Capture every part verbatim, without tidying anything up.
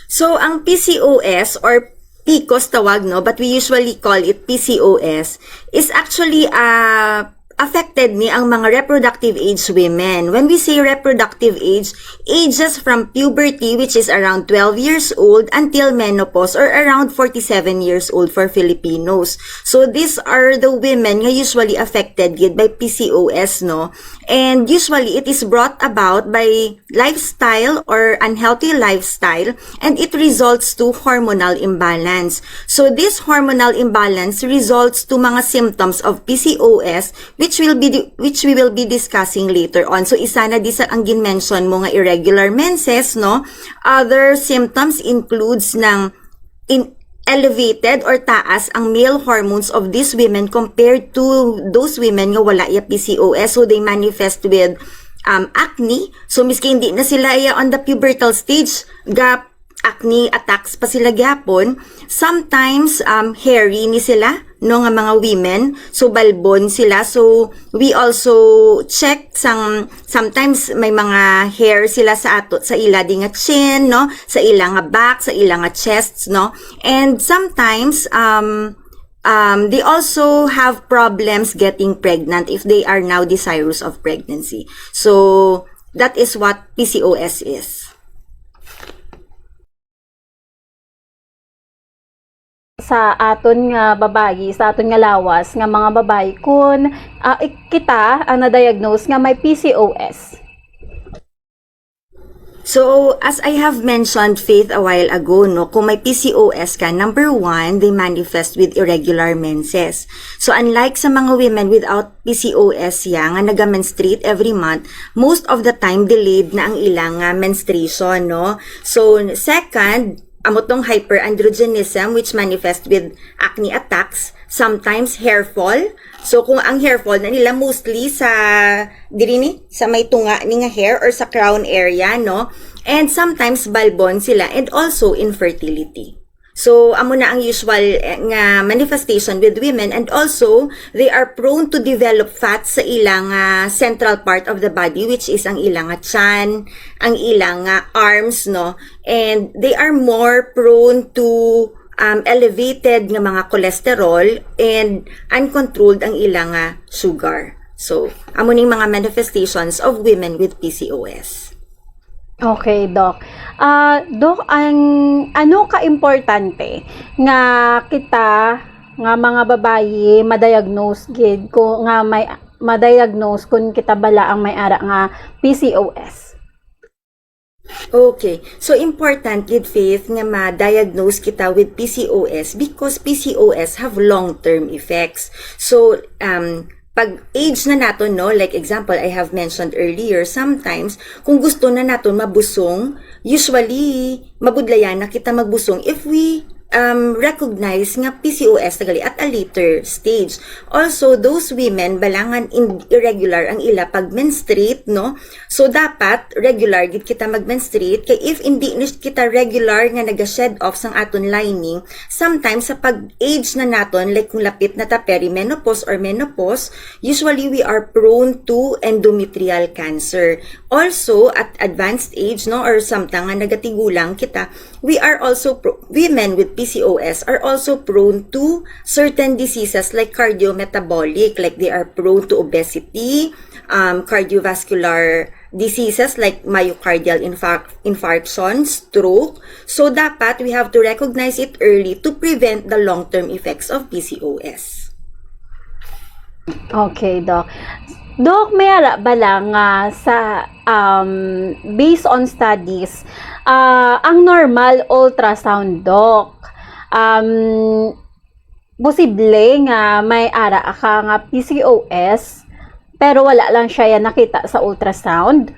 So, ang P C O S or PCOS tawag, no, but we usually call it P C O S, is actually, ah, affected ni ang mga reproductive age women. When we say reproductive age, ages from puberty, which is around twelve years old, until menopause, or around forty-seven years old for Filipinos. So, these are the women nga usually affected gid by P C O S, no? And usually, it is brought about by lifestyle or unhealthy lifestyle, and it results to hormonal imbalance. So, this hormonal imbalance results to mga symptoms of P C O S, which will be di-, which we will be discussing later on. So, isa na di sa ang ginmention mo nga irregular menses, no? Other symptoms includes ng in elevated or taas ang male hormones of these women compared to those women nga wala ya P C O S. So, they manifest with, um, acne. So, miski hindi na sila ya on the pubertal stage, ga acne attacks pa sila gyapon. Sometimes, um, hairy ni sila, no, nga mga women. So, balbon sila. So, we also check sang, sometimes may mga hair sila sa ato, sa ila di nga chin, no, sa ila nga back, sa ila nga chests, no. And sometimes, um, um, they also have problems getting pregnant if they are now desirous of pregnancy. So, that is what P C O S is. Sa aton nga babayi, sa aton nga lawas nga mga babayi, kun, ah, ik-, kita ang na-diagnose nga may P C O S. So, as I have mentioned, Faith, a while ago, no, kung may P C O S ka, number one, they manifest with irregular menses. So, unlike sa mga women without P C O S ya nga naga-menstruate every month, most of the time delayed na ang ilang, ah, menstruation, no? So, second, amo tong hyperandrogenism, which manifest with acne attacks, sometimes hair fall. So, kung ang hair fall na nila mostly sa, diri ni, sa may tunga ni nga hair or sa crown area, no? And sometimes balbon sila, and also infertility. So, amo na ang usual, eh, nga manifestation with women, and also they are prone to develop fat sa ilang, ah, central part of the body, which is ang ilang, ah, chan, ang ilang, ah, arms, no? And they are more prone to, um, elevated nga mga cholesterol and uncontrolled ang ilang, ah, sugar. So, amo ning mga manifestations of women with P C O S. Okay, Doc. Ah, Doc, ang ano ka importante nga kita nga mga babayi ma-diagnose gid ko nga may ma-diagnose kun kita bala ang may ara nga P C O S? Okay. So, important gid, Faith, nga ma-diagnose kita with P C O S because P C O S have long-term effects. So, um, pag age na naton, no, like example, I have mentioned earlier, sometimes, kung gusto na naton mabusong, usually, mabudlayan na kita magbusong if we, um, recognize nga P C O S na gali at a later stage. Also, those women, balangan in, irregular ang ila pag-menstruate, no? So, dapat regular gid kita mag-menstruate, kay if hindi ni kita regular nga naga-shed off sang aton lining, sometimes sa pag-age na naton, like kung lapit na ta perimenopause or menopause, usually we are prone to endometrial cancer. Also, at advanced age, no, or samtang nga nagatigulang kita, we are also pro-, women with P C O S are also prone to certain diseases like cardiometabolic, like they are prone to obesity, um, cardiovascular diseases like myocardial infarc-, infarction, stroke. So, dapat we have to recognize it early to prevent the long-term effects of P C O S. Okay, Doc. Doc, may ara ba lang nga sa, um, based on studies, ah, ang normal ultrasound, Doc, um, posible nga may ara ka nga P C O S, pero wala lang siya yan nakita sa ultrasound?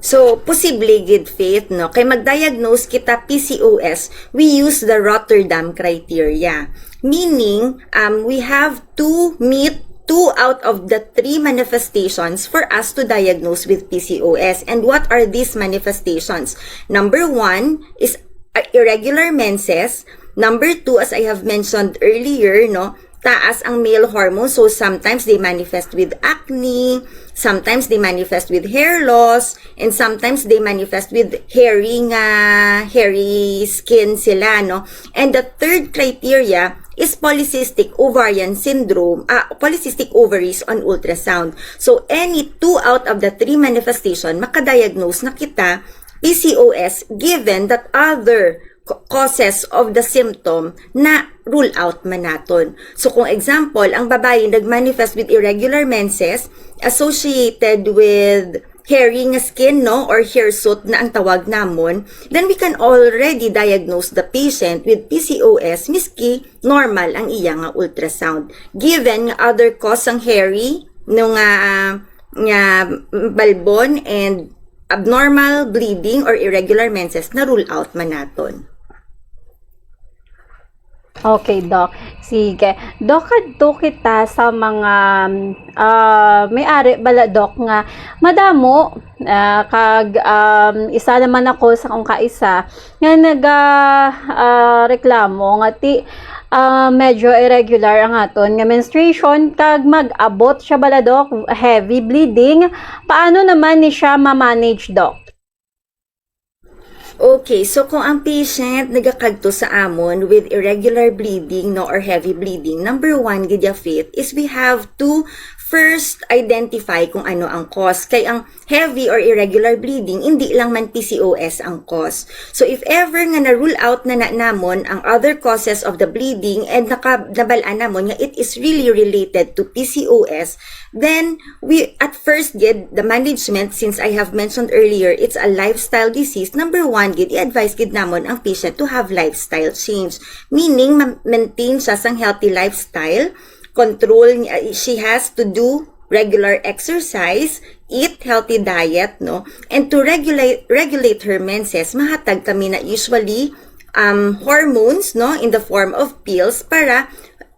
So, posible gid, Faith, no? Kay mag-diagnose kita P C O S, we use the Rotterdam criteria. Meaning, um, we have to meet two out of the three manifestations for us to diagnose with P C O S. And what are these manifestations? Number one is, uh, irregular menses. Number two, as I have mentioned earlier, no, taas ang male hormone. So, sometimes they manifest with acne, sometimes they manifest with hair loss, and sometimes they manifest with hairy nga, hairy skin sila, no? And the third criteria is polycystic ovarian syndrome, ah, polycystic ovaries on ultrasound. So, any two out of the three manifestation, makadiagnose na kita P C O S, given that other ca-, causes of the symptom na rule out man naton. So, kung example, ang babayi nag-manifest with irregular menses associated with hairy nga skin, no, or hirsuto na ang tawag namon, then we can already diagnose the patient with P C O S, miski normal ang iya nga ultrasound. Given nga other cause sang hairy, no, nga, nga balbon and abnormal bleeding or irregular menses, na rule out man naton. Okay, Doc. Sige. Doc, kadto kita sa mga, ah, may ari bala, Doc, nga madamo, ah, kag, um, isa naman ako sa kung kaisa nga naga, ah, reklamo nga ti, ah, medyo irregular ang aton nga menstruation kag mag-abot siya bala, Doc, heavy bleeding. Paano naman ni siya ma-manage, Doc? Okay, so kung ang patient nagakadto sa amon with irregular bleeding, no, or heavy bleeding, number one gid ya, Faith, is we have to first identify kung ano ang cause. Kay ang heavy or irregular bleeding, hindi lang man P C O S ang cause. So if ever nga na-rule out na, na namon ang other causes of the bleeding and naka, nabal-an namon nga it is really related to P C O S, then we, at first gid, the management, since I have mentioned earlier, it's a lifestyle disease. Number one gid, i-advise gid namon ang patient to have lifestyle change. Meaning, ma-, maintain siya sang healthy lifestyle, control niya, she has to do regular exercise, eat healthy diet, no? And to regulate, regulate her menses, mahatag kami na usually, um, hormones, no, in the form of pills para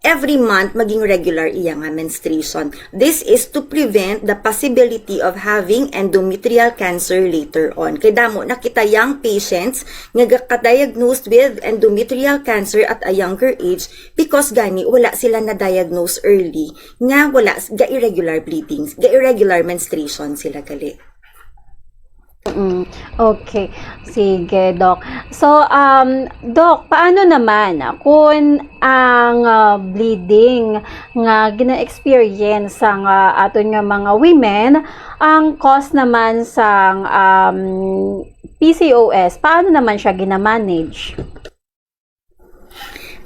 every month maging regular iya nga menstruation. This is to prevent the possibility of having endometrial cancer later on. Kay damo na kita young patients nga gaka-diagnosed with endometrial cancer at a younger age because gani wala sila na-diagnose early nga wala s-, ga-irregular bleedings, ga-irregular menstruation sila gali. Mm, okay. Sige, Doc. So, um, Doc, paano naman kung ang, ah, bleeding nga gina-experience sang, ah, aton nga mga women, ang cause naman sang, um, P C O S, paano naman siya gina-manage?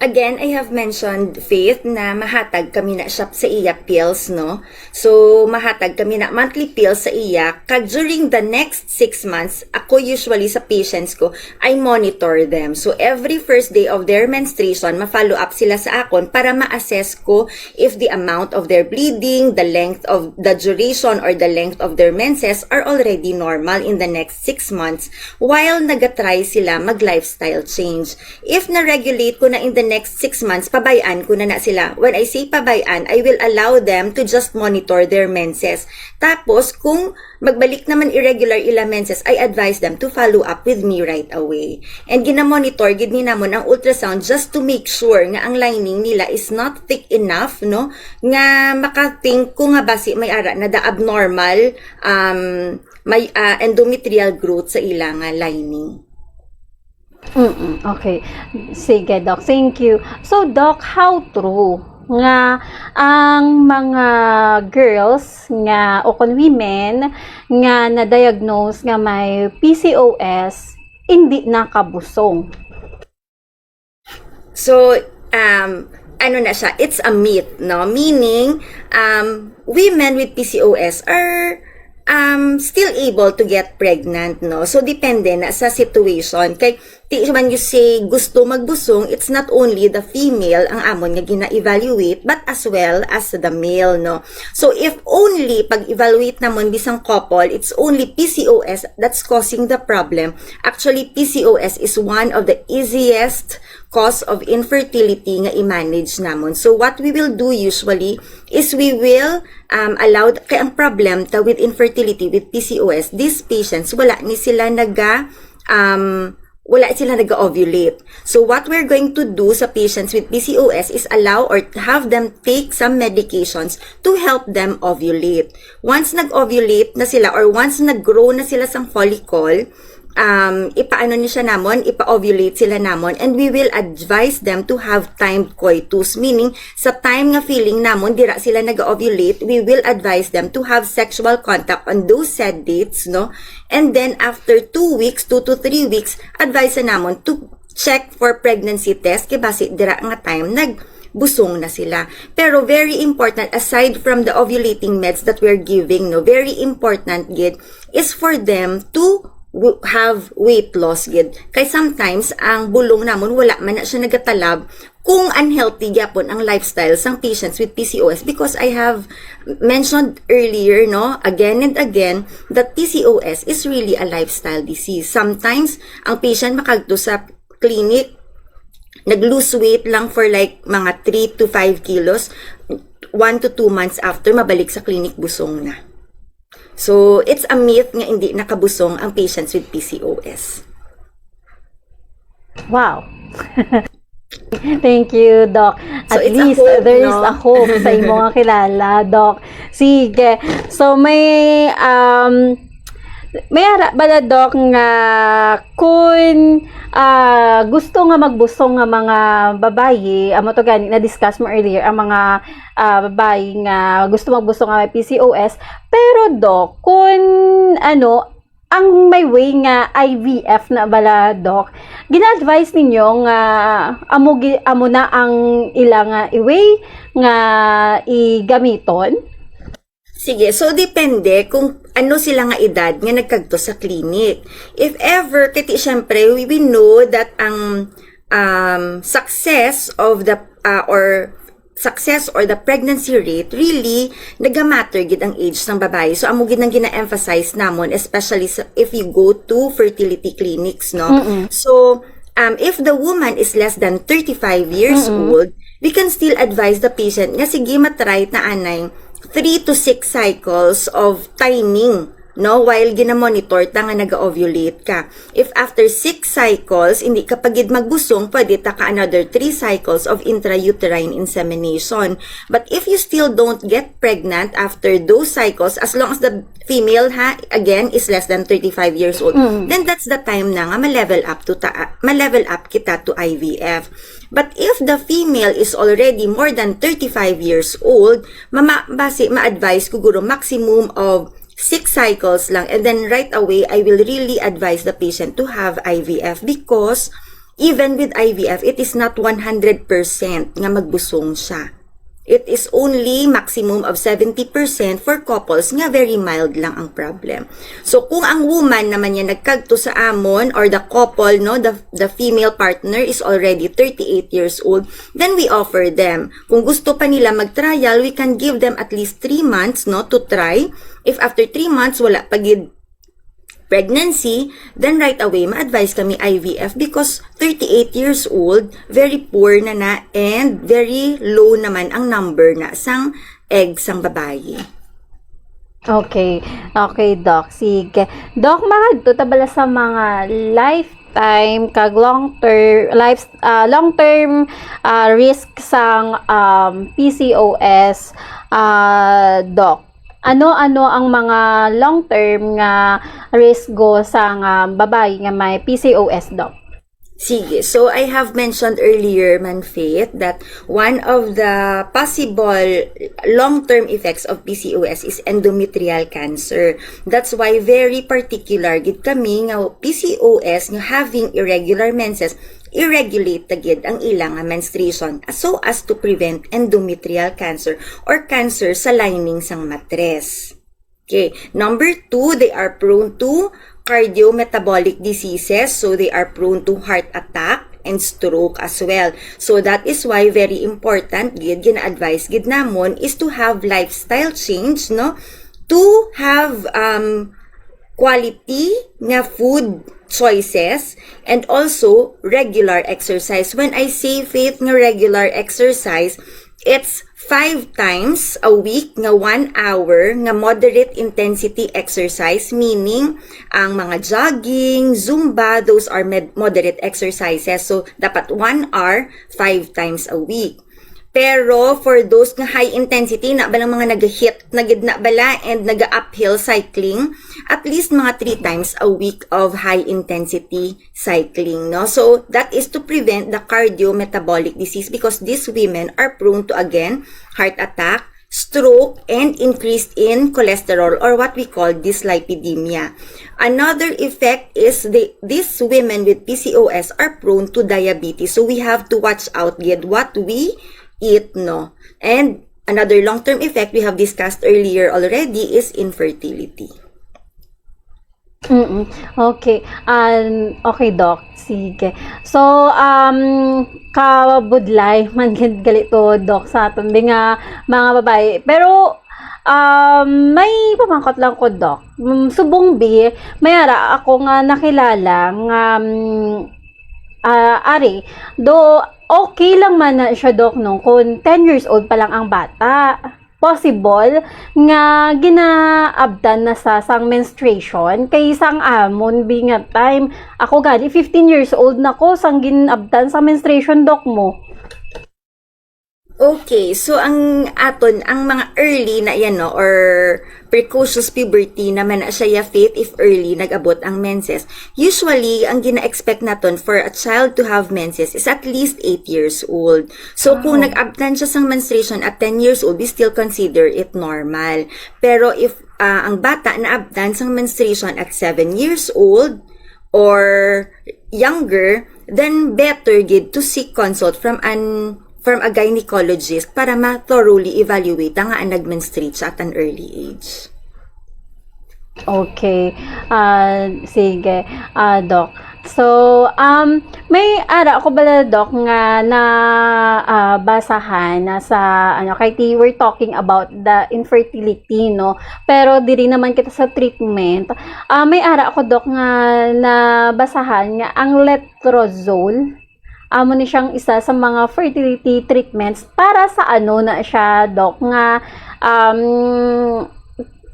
Again, I have mentioned, Faith, na mahatag kami na siya sa iya pills, no? So, mahatag kami na monthly pills sa iya. Kag during the next six months, ako usually sa patients ko, I monitor them. So, every first day of their menstruation, ma-follow up sila sa akon para ma-assess ko if the amount of their bleeding, the length of, the duration or the length of their menses are already normal in the next six months while nagatry sila mag-lifestyle change. If na-regulate ko na in the next six months, pabay-an ko na na sila. When I say pabay-an, I will allow them to just monitor their menses. Tapos, kung magbalik naman irregular ila menses, I advise them to follow up with me right away. And ginamonitor gid ni namon ang ultrasound just to make sure nga ang lining nila is not thick enough, no? Nga maka-think ko nga basi may ara na the abnormal, um, may, ah, endometrial growth sa ila nga lining. Mm, okay. Sige, Doc. Thank you. So, Doc, how true nga ang mga girls nga o kon women nga na-diagnose nga may P C O S hindi nakabusong? So, um, ano na siya, it's a myth, no? Meaning, um, women with P C O S are, um, still able to get pregnant, no? So, depende na sa situation. Kay, ti man you say gusto magbusong, it's not only the female ang amon nga gina-evaluate, but as well as the male, no? So, if only pag-evaluate namon bisang couple, it's only P C O S that's causing the problem. Actually, P C O S is one of the easiest cause of infertility nga i-manage namon. So, what we will do usually is we will, um, allow, kay ang problem ta with infertility with P C O S, these patients, wala ni sila naga, um, wala sila nag-ovulate. So what we're going to do sa patients with P C O S is allow or have them take some medications to help them ovulate. Once nag-ovulate na sila or once nag-grow na sila sang follicle, um, ipaano ni siya namon, ipa-ovulate sila namon, and we will advise them to have timed coitus, meaning sa time nga feeling namon dira sila nag-ovulate, we will advise them to have sexual contact on those said dates, no? And then after two weeks, two to three weeks, advise na namon to check for pregnancy test kay basi dira nga time nagbusong na sila. Pero very important, aside from the ovulating meds that we're giving, no, very important gid is for them to w- have weight loss gid. Kay sometimes ang bulong namon wala man na siya nagatalab kung unhealthy gyapon ang lifestyle sang patients with P C O S, because I have mentioned earlier, no, again and again, that P C O S is really a lifestyle disease. Sometimes ang patient makadto sa clinic, nag-lose weight lang for like mga three to five kilos, one to two months after, mabalik sa clinic, busong na. So, it's a myth nga hindi nakabusong ang patients with P C O S. Wow. Thank you, Doc. So, At it's a least, hope, there is no? a hope sa imo nga kilala, Doc. Sige. So, may, um, may ara bala, Doc, nga kung ah, gusto nga magbusong nga mga babayi, amo to gani na-discuss mo earlier, ang mga ah, babayi nga gusto magbusong nga may P C O S, pero, Doc, kung ano, ang may way nga I V F na bala, Doc, gina-advise ninyo nga amo, gi- amo na ang ila nga way nga igamiton? Sige, so depende kung ano sila nga edad nga nagkadto sa clinic. If ever, kay ti syempre, we, we know that ang um, success of the uh, or success or the pregnancy rate really nagamatter gid ang age sang babayi. So amo gid ang gina-emphasize namon, especially sa, if you go to fertility clinics, no. So um, if the woman is less than thirty-five years old, we can still advise the patient nga sige, matry ta anay three to six cycles of timing, no, while ginamonitor ta nga naga-ovulate ka. If after six cycles hindi ka pa gid magbusong, pwede ta ka another three cycles of intrauterine insemination. But if you still don't get pregnant after those cycles, as long as the female, ha, again, is less than thirty-five years old, then that's the time na nga ma-level up to ta ma-level up kita to I V F. But if the female is already more than thirty-five years old, mama basi ma-advise ko guro maximum of six cycles lang, and then right away I will really advise the patient to have I V F, because even with I V F, it is not one hundred percent nga magbusong siya. It is only maximum of seventy percent for couples nga very mild lang ang problem. So kung ang woman naman niya nagkadto sa amon, or the couple, no, the the female partner is already thirty-eight years old, then we offer them. Kung gusto pa nila mag-trial, we can give them at least three months, no, to try. If after three months wala pa gid pregnancy, then right away ma-advise kami I V F, because thirty-eight years old, very poor na na, and very low naman ang number na sang egg sang babayi. Okay. Okay, Doc. Sige. Doc, makadto ta bala sa mga lifetime kag long term life ah, long term ah, risk sang um, P C O S, ah, Doc. Ano-ano ang mga long term nga risk go sang ah, babayi nga may P C O S, Doc? Sige. So, I have mentioned earlier, Manfaith, that one of the possible long-term effects of P C O S is endometrial cancer. That's why very particular gid kami nga P C O S nga having irregular menses, i-regulate ta gid ang ila nga menstruation so as to prevent endometrial cancer or cancer sa lining sang matres. Okay. Number two, they are prone to cardiometabolic diseases. So they are prone to heart attack and stroke as well. So that is why very important gid, gina-advise gid namon is to have lifestyle change, no? To have um quality nga food choices and also regular exercise. When I say, Faith, nga regular exercise, it's five times a week nga one hour nga moderate intensity exercise, meaning ang mga jogging, Zumba, those are med- moderate exercises. So, dapat one hour, five times a week. Pero for those nga high intensity, na ba lang mga nag-hit na gid na bala and nag-uphill cycling, at least mga three times a week of high intensity cycling, no? So, that is to prevent the cardiometabolic disease because these women are prone to, again, heart attack, stroke, and increased in cholesterol or what we call dyslipidemia. Another effect is the, these women with P C O S are prone to diabetes. So, we have to watch out gid what we eat, no? And another long-term effect we have discussed earlier already is infertility. Mm. Okay. Um, okay, Doc. Sige. So, um, kabudlay man gid gali to, Doc, sa aton di nga mga babayi. Pero, um, may pamangkot lang ko, Doc. Mm, subong bi, may ara ako nga nakilala nga, um, ah, ari, do okay lang man na siya, Doc, no, kung ten years old pa lang ang bata. Possible nga ginaabtan na sa sang menstruation kay sang amon bi nga time. Ako gani, fifteen years old na ko sang ginabtan sa menstruation, Doc, mo. Okay, so ang aton, ang mga early na yan, no, or precocious puberty naman na siya, ya, Faith, if early nag-abot ang menses. Usually, ang gina-expect naton for a child to have menses is at least eight years old. So, kung Wow. nag-abtan siya sang menstruation at ten years old, we still consider it normal. Pero if ah, ang bata naabtan sang menstruation at seven years old or younger, then better gid to seek consult from an from a gynecologist para ma-thoroughly evaluate nga nag-menstruate siya at an early age. Okay. Ah, sige, ah, Doc. So, um, may ara ako bala, Doc, nga na, ah, basahan na sa, ano, kay ti, we're talking about the infertility, no? Pero diri naman kita sa treatment. Ah, may ara ako, Doc, nga nabasahan nga ang letrozole, amo ni siyang isa sa mga fertility treatments para sa ano na siya, Doc, nga, um,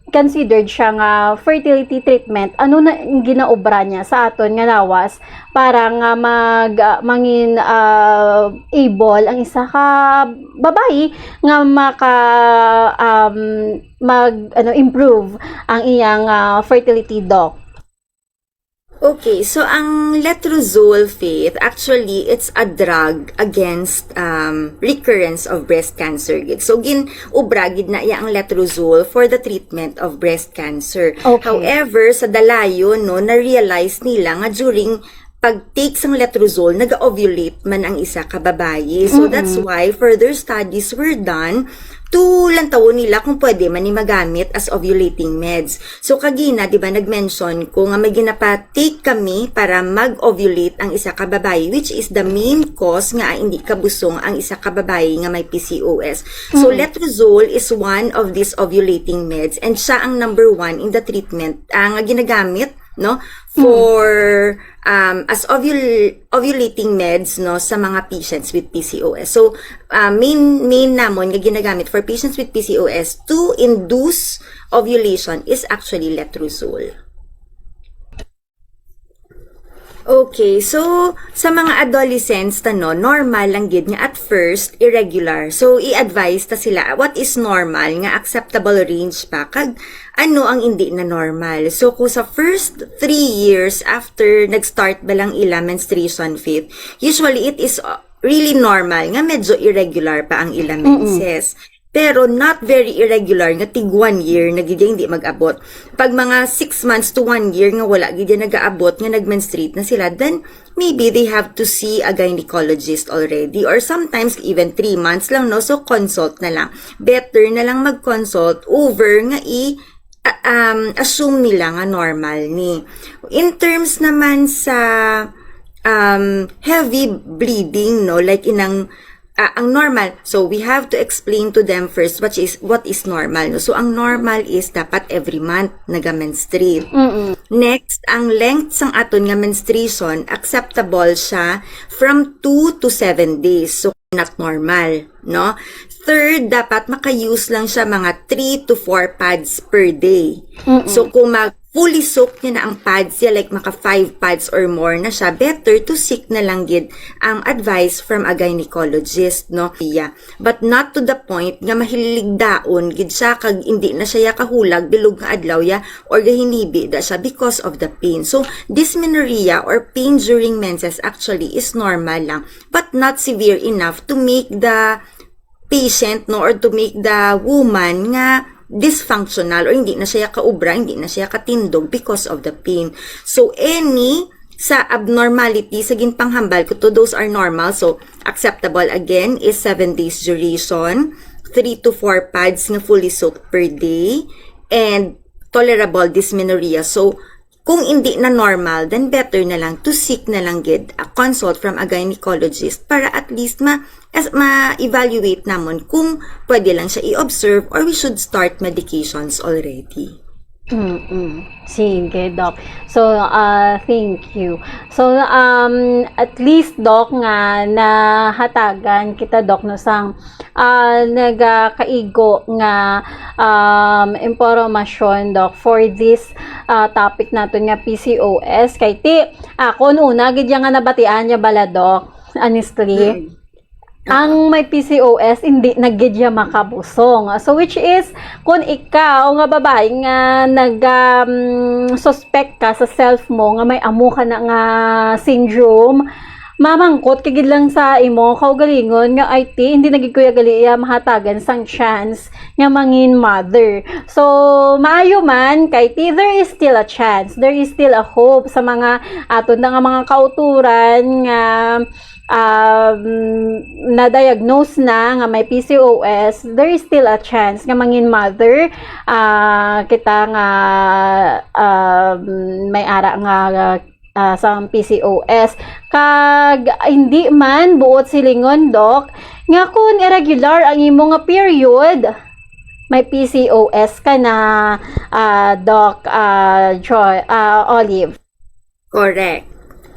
considered siya nga fertility treatment. Ano na ang ginaobra niya sa aton nga lawas para nga mag, ah, mangin, ah, able ang isa ka babayi nga maka, um, mag, ano, improve ang iyang, ah, fertility, Doc? Okay, so ang letrozole, Faith, actually, it's a drug against, um, recurrence of breast cancer gid. So, gin-obra gid na iya ang letrozole for the treatment of breast cancer. Okay. However, sa dalayon, no, na-realize nila nga during pag-take sang letrozole, nag-ovulate man ang isa ka babayi. So, that's Mm-mm. why further studies were done to lantawon nila kung pwede man ni magamit as ovulating meds. So, kagina, di ba, nag-mention ko nga may ginapa-take kami para mag-ovulate ang isa ka babayi, which is the main cause nga hindi kabusong ang isa ka babayi nga may P C O S. So, Mm. letrozole is one of these ovulating meds and siya ang number one in the treatment, ah, nga ginagamit, no, for, um, as ovul-, ovulating meds, no, sa mga patients with P C O S. So, ah, main, main namon nga ginagamit for patients with P C O S to induce ovulation is actually letrozole. Okay, so sa mga adolescents ta, no, normal lang gid nga at first irregular. So i-advise ta sila what is normal nga acceptable range pa kag ano ang hindi na normal. So kung sa first three years after nag-start ba lang ila menstruation, Faith, usually it is, uh, really normal nga medyo irregular pa ang ila Mm-mm. menses. Pero not very irregular nga tig one year na gid hindi mag-abot. Pag mga six months to one year nga wala gid nagaabot nga nag-menstruate na sila, then maybe they have to see a gynecologist already. Or sometimes even three months lang, no? So consult na lang. Better na lang mag-consult over nga i- a- um, assume nila nga normal ni. In terms naman sa, um, heavy bleeding, no, like inang, ah, ang normal, so we have to explain to them first what is, what is normal, no? So ang normal is dapat every month naga-menstruate. Mm-mm. Next, ang length sang aton nga menstruation, acceptable siya from two to seven days. So not normal, no? Third, dapat maka-use lang siya mga three to four pads per day. Mm-mm. So, kung mag fully soaked niya na ang pads niya, like maka five pads or more na siya, better to seek na lang gid ang advice from a gynecologist, no? Yeah. But not to the point nga mahilig daon gid siya kag hindi na siya ya kahulag bilog nga adlaw ya or gahinibi da siya because of the pain. So, dysmenorrhea or pain during menses actually is normal lang, but not severe enough to make the patient, no, or to make the woman nga dysfunctional or hindi na siya kaubra, hindi na siya katindog because of the pain. So, any sa abnormality sa ginpanghambal ko to, those are normal. So, acceptable again is seven days duration, three to four pads nga fully soaked per day, and tolerable dysmenorrhea. So, kung hindi na normal, then better na lang to seek na lang gid a consult from a gynecologist para at least ma-, as, ma-evaluate namon kung pwede lang siya i-observe or we should start medications already. Mm-mm. Sige, Doc. So, ah, thank you. So, um, at least, Doc, nga nahatagan kita, Doc, no, sang, ah, nagakaigo nga, um, impormasyon, Doc, for this, ah, topic naton nga P C O S. Kay ti, ako, una, gid ya nga nabatian ya bala, Doc, honestly. Mm. Ang may P C O S, hindi na gid ya makabusong. So, which is, kung ikaw nga babae nga nag, um, suspect ka sa self mo nga may amo ka na nga syndrome, mamangkot ka gid lang sa imo kaugalingon nga, "Ay, ti, hindi na gid ko ya gali ya mahatagan sang chance nga mangin mother." So, maayo man, kay ti, there is still a chance. There is still a hope sa mga aton na nga mga kauturan nga um, na-diagnose na nga may P C O S, there is still a chance nga mangin mother, ah, kita nga, um, may ara nga, ah, sang P C O S. Kag hindi man buot silingon, Doc, nga kung irregular ang imo nga period, may P C O S ka na, ah, Doc, ah, Joy, ah, Olive. Correct.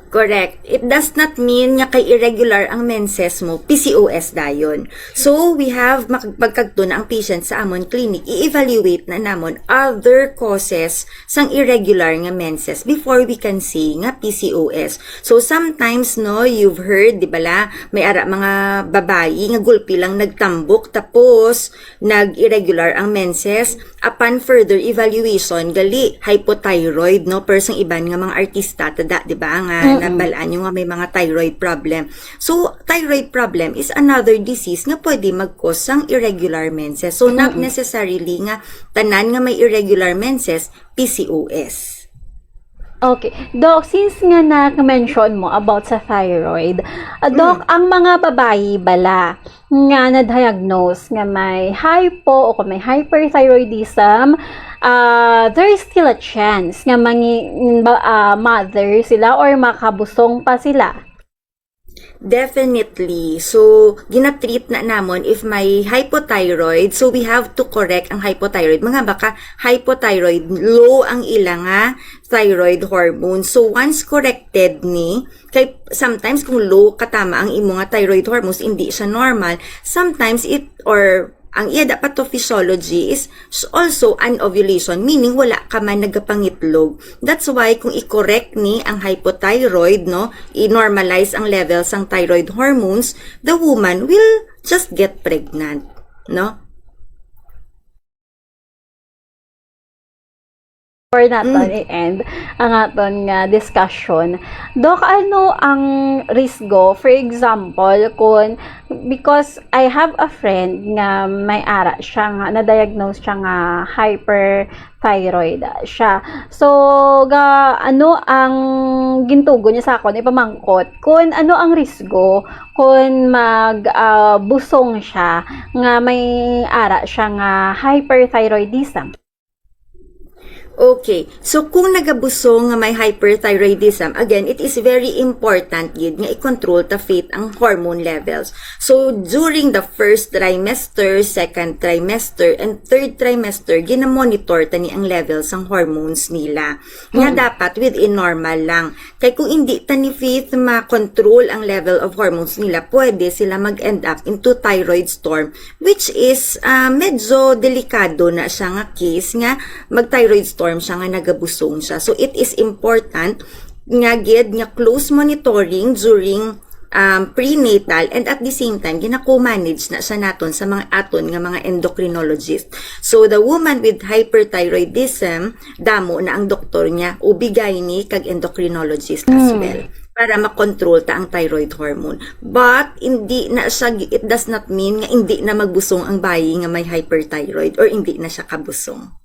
Correct. It does not mean nga kay irregular ang menses mo, P C O S dayon. So, we have, makagpagkagto na ang patient sa amon clinic, i-evaluate na namon other causes sang irregular nga menses before we can say nga P C O S. So, sometimes, no, you've heard, di ba la, may ara mga babayi nga gulpi lang nagtambok, tapos nag-irregular ang menses. Upon further evaluation, gali, hypothyroid, no? Pero sang iban nga mga artista, tada, di ba, nga Mm-mm. nabal-an nyo nga may mga thyroid problem. So, thyroid problem is another disease nga pwede mag-cause sang irregular menses. So, not Mm-mm. necessarily nga tanan nga may irregular menses, P C O S. Okay. Doc, since nga na-mention mo about sa thyroid, ah, Doc, Mm. ang mga babayi bala nga na-diagnose nga may hypo o kung may hyperthyroidism, ah, there is still a chance nga mangi-, ba-, ah, mother sila or makabusong pa sila? Definitely. So, ginatreat na namon if may hypothyroid. So, we have to correct ang hypothyroid. Mga baka hypothyroid, low ang ila nga thyroid hormone. So, once corrected ni, kay sometimes kung low katama ang imo nga thyroid hormones, hindi siya normal. Sometimes it, or ang iya da pathophysiology is s-, also anovulation, meaning wala ka man nagapangitlog. That's why kung i-correct ni ang hypothyroid, no, i-normalize ang level sang thyroid hormones, the woman will just get pregnant, no? Before naton Mm. i-end ang aton nga discussion, Doc, ano ang risgo? For example, kung, because I have a friend nga may ara siya nga, na-diagnose siya nga hyperthyroid siya. So, ga, ano ang gintugon niya sa akon, ipamangkot, kung ano ang risgo kung mag, ah, busong siya nga may ara siya nga hyperthyroidism? Okay. So, kung nagabusong nga may hyperthyroidism, again, it is very important gid nga i-control ta fit ang hormone levels. So, during the first trimester, second trimester, and third trimester, ginamonitor tani ang levels sang hormones nila. Nga dapat within normal lang. Kay kung hindi tani fit ma-control ang level of hormones nila, pwede sila mag-end up into thyroid storm, which is ah, medyo delikado na siya nga case nga mag-thyroid storm siya nga nagabusong siya. So it is important nga gid nga close monitoring during um, prenatal, and at the same time gina-co-manage na siya naton sa mga aton nga mga endocrinologist. So the woman with hyperthyroidism, damo na ang doktor niya, O B gyne kag endocrinologist as well, para makontrol ta ang thyroid hormone. But hindi na siya, it does not mean nga hindi na magbusong ang bayi nga may hyperthyroid or hindi na siya kabusong.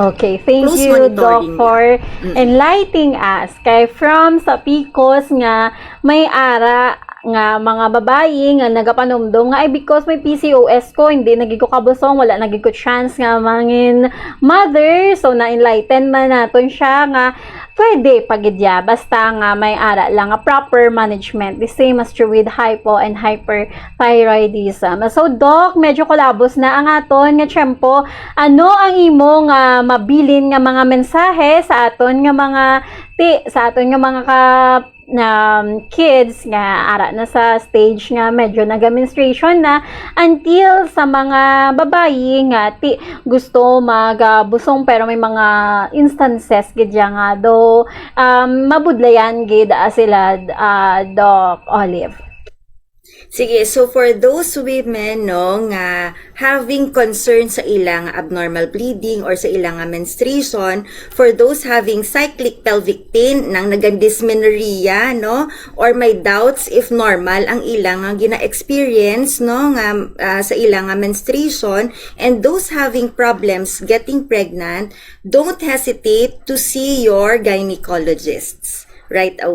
Okay, thank Close you, monitoring Doc, for Mm. enlightening us. Kay from sa P C O S nga may ara nga mga babayi nga nagapanumdom nga ay because may P C O S ko, hindi na gid ko kabusong, wala na gid ko chance nga mangin mother. So na-enlighten man naton siya nga pwede pa gid ya, basta nga may ara lang nga proper management. The same as true with hypo and hyperthyroidism. So Doc, medyo kulabos na ang aton nga tiyempo. Ano ang imo nga mabilin nga mga mensahe sa aton nga mga ti sa aton nga mga ka um, kids nga ara na sa stage nga medyo naga-menstruation na, until sa mga babayi nga ti gusto magabusong, pero may mga instances gid ya nga do um, mabudlayan gid ah, sila, ah, Doc Olive. Sige, so for those women, no, nga having concern sa ilang abnormal bleeding or sa ilang nga menstruation, for those having cyclic pelvic pain, nang nagan-dysmenorrhea, no, or may doubts if normal ang ilang nga gina-experience, no, nga ah, sa ilang nga menstruation, and those having problems getting pregnant, don't hesitate to see your gynecologists right